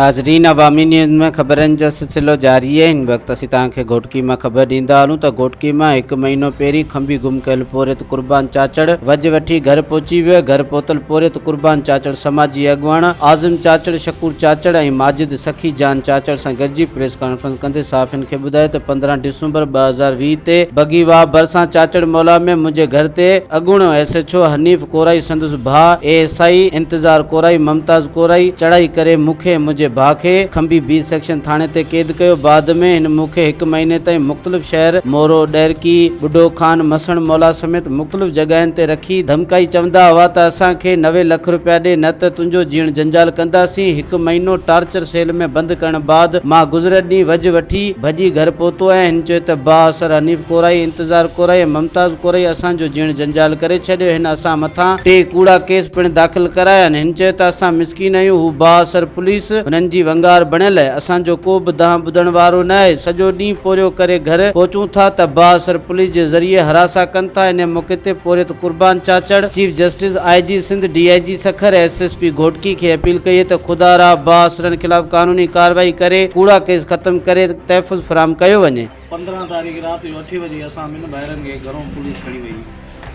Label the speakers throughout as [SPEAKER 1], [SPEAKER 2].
[SPEAKER 1] ناظرين عوامي نيوز ۾ خبرن جو سلسلو جاري آهي هن وقت اسين توهان کي گهوٽڪي مان خبر ڏيندا هلون ته گهوٽڪي مان هڪ مهينو پهرين کنڀي گم ڪيل پورهيت قربان چاچڙ وجهه وٺي گهر پهچي ويو گهر پهتل پورهيت قربان چاچڙ سماجي اڳواڻ اعظم چاچڙ شڪور چاچڙ ۽ ماجد سخي جان چاچڙ سان گڏجي پريس ڪانفرنس ڪندي صحافين کي ٻڌايو ته 15 ڊسمبر 2020 تي بگي واهه ڀرسان چاچڙ مولا ۾ منهنجي گهر تي اڳوڻو S H O Hanif Korai سندس ڀاء اي ايس I انتظار ڪورائي ممتاز ڪورائي چڙهائي ڪري مون کي ۽ منهنجي ڀاء کي کنڀي بي سيڪشن ٿاڻي تي قيد ڪيو بعد ۾ هن مون کي هڪ مهيني تائين مختلف شهر مورو ڏهرڪي ٻڍو خان مسڻ مولا سميت مختلف جڳهين تي رکي ڌمڪائي چوندا هئا ته اسان کي 90 لک روپيا ڏي نه ته تنهنجو جيئڻ جنجال ڪنداسين هڪ مهينو ٽارچر سيل ۾ بند ڪرڻ بعد مان گذريل ڏينهن وجهه وٺي ڀڄي گهر پهتو آهيان هن چيو ته بااثر حنيف ڪورائي انتظار ڪورائي ۽ ممتاز ڪورائي اسان جو جيئڻ جنجال ڪري ڇڏيو هن اسان مٿان ٽي ڪوڙا ڪيس پڻ داخل ڪرايا آهن هن چيو ته اسان مسڪين آهيون هو بااثر پوليس هنن جي ونگار بڻيل آهي اسان جو ڪو به دانهن ٻڌڻ وارو نه آهي سڄو ڏينهن پورهيو ڪري گهر پهچون ٿا ته بااثر پوليس جي ذريعي هراسان ڪن ٿا انهي موقعي تي پورهيت Qurban Chachar chief justice I G Sindh D I G Sukkur S S P Ghotki کي اپيل ڪئي ته خدا را بااثرن خلاف قانوني ڪارروائي ڪري ڪوڙا ڪيس ختم ڪري تحفظ فراهم ڪيو وڃي.
[SPEAKER 2] 15 تاريخ رات جو اٺين وڄي اسان ٻن ڀائرن کي گهرون پوليس کڻي وئي.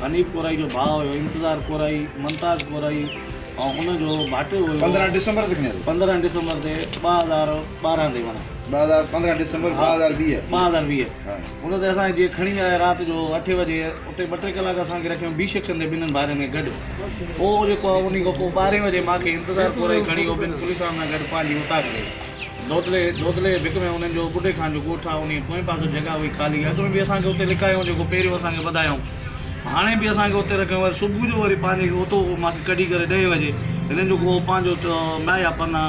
[SPEAKER 2] حنيف ڪورائي جو ڀاء هيو انتظار ڪورائي، ممتاز ڪورائي ۽ ان جو ڀائٽيو هيو.
[SPEAKER 3] 15 ڊسمبر تي کڻي آيو.
[SPEAKER 2] 15 ڊسمبر تي 2012 تي معنيٰ.
[SPEAKER 3] 2015 ڊسمبر 2020.
[SPEAKER 2] 2020 ان تي اسان کي جيئن کڻي ويا رات جو اٺين وڄي اتي ٻه ٽي ڪلاڪ اسان کي رکيو بي سيڪشن تي ٻنهن ڀائرن کي گڏ پوء جيڪو آهي انهي کان پوء ٻارهين وڄي مان کي انتظار ڪورائي کڻي ويو ٻن پوليس وارن سان گڏ پنهنجي اوطاق تي دودلي دودلي جي ڀڪ ۾ انهن جو ٻڍي خان جو ڳوٺ آهي انهي پوئين پاسو جڳهه هئي خالي اڳ ۾ به اسان کي اتي لڪايائون جيڪو پهريون اسان کي ٻڌايائون هاڻي به اسان کي اتي رکيائون وري صبح جو وري پنهنجي اتو مان کي ڪڍي ڪري ڏهين وڄي هنن جو ڪو پنهنجو مايا پنا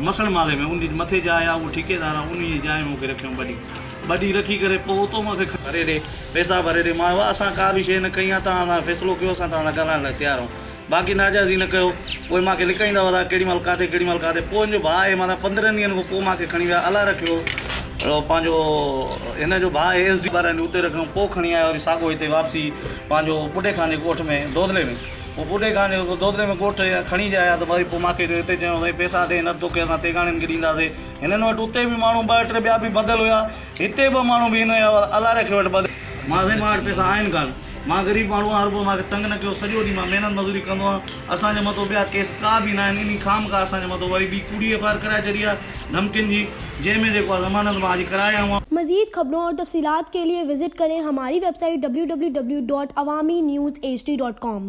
[SPEAKER 2] مسڻ مالي ۾ ان جي مٿي جاء آهي اهو ٺيڪيدار آهي انهي جي جاء ۾ مون کي رکيائون ٻه ڏينهن ٻه ڏينهن رکي ڪري پوء اتو مان کي ڀري ڏي پئسا ڀري ڏي مان چيو اسان ڪا به شيء نه ڪئي آهي توهان اسان فيصلو ڪيو اسان توهان سان ڳالهائڻ لاء تيار آهيون باقي ناجائزي نه ڪيو پوء مان کي لڪائيندا وڌا ڪيڏي مهل ڪاٿي ڪيڏي مهل ڪاٿي پوء هن جو ڀاء آهي معنيٰ پندرهن ڏينهن کان پوء مان کي کڻي ويا الله رکيو پنهنجو هن جو ڀاء ايس ڊي 12 ڏينهن اتي رکيو پوء کڻي آيو وري ساڳو هتي واپسي پنهنجو پٽي خان جي ڳوٺ ۾ دودلي ۾ پوء پٽي خان جي دودلي ۾ ڳوٺ کڻي جي آيا ته وري پوء مان کي هتي چيو سائين پئسا ڏي نه توکي اسان تيغاڻين کي ڏينداسي هنن وٽ اتي به ماڻهو ٻه ٽي ٻيا به ٻڌل هيا هتي به ماڻهو به هن الله رکي وٽ ٻڌ. مان سائين مان وٽ پئسا آهن ڪانه مان غريب ماڻهو آهيان هرگز مان کي تنگ نه ڪيو سڄو ڏينهن مان محنت مزوري ڪندو آهيان اسان جي مٿو ٻيا ڪيس ڪا به نه آهن انهي خام خواهه اسان جي مٿو وري ٻي ڪوڙي ايف I R ڪرائي ڇڏي آهي ڌمڪين جي جنهن ۾ جيڪو آهي ضمانت مان اڄ ڪرائي آيو آهيان.
[SPEAKER 4] مزيد خبرون اور تفصيلات کے لئے وزٽ ڪرين ھماري ويب سائيٽ www.awamiNewsHD.com.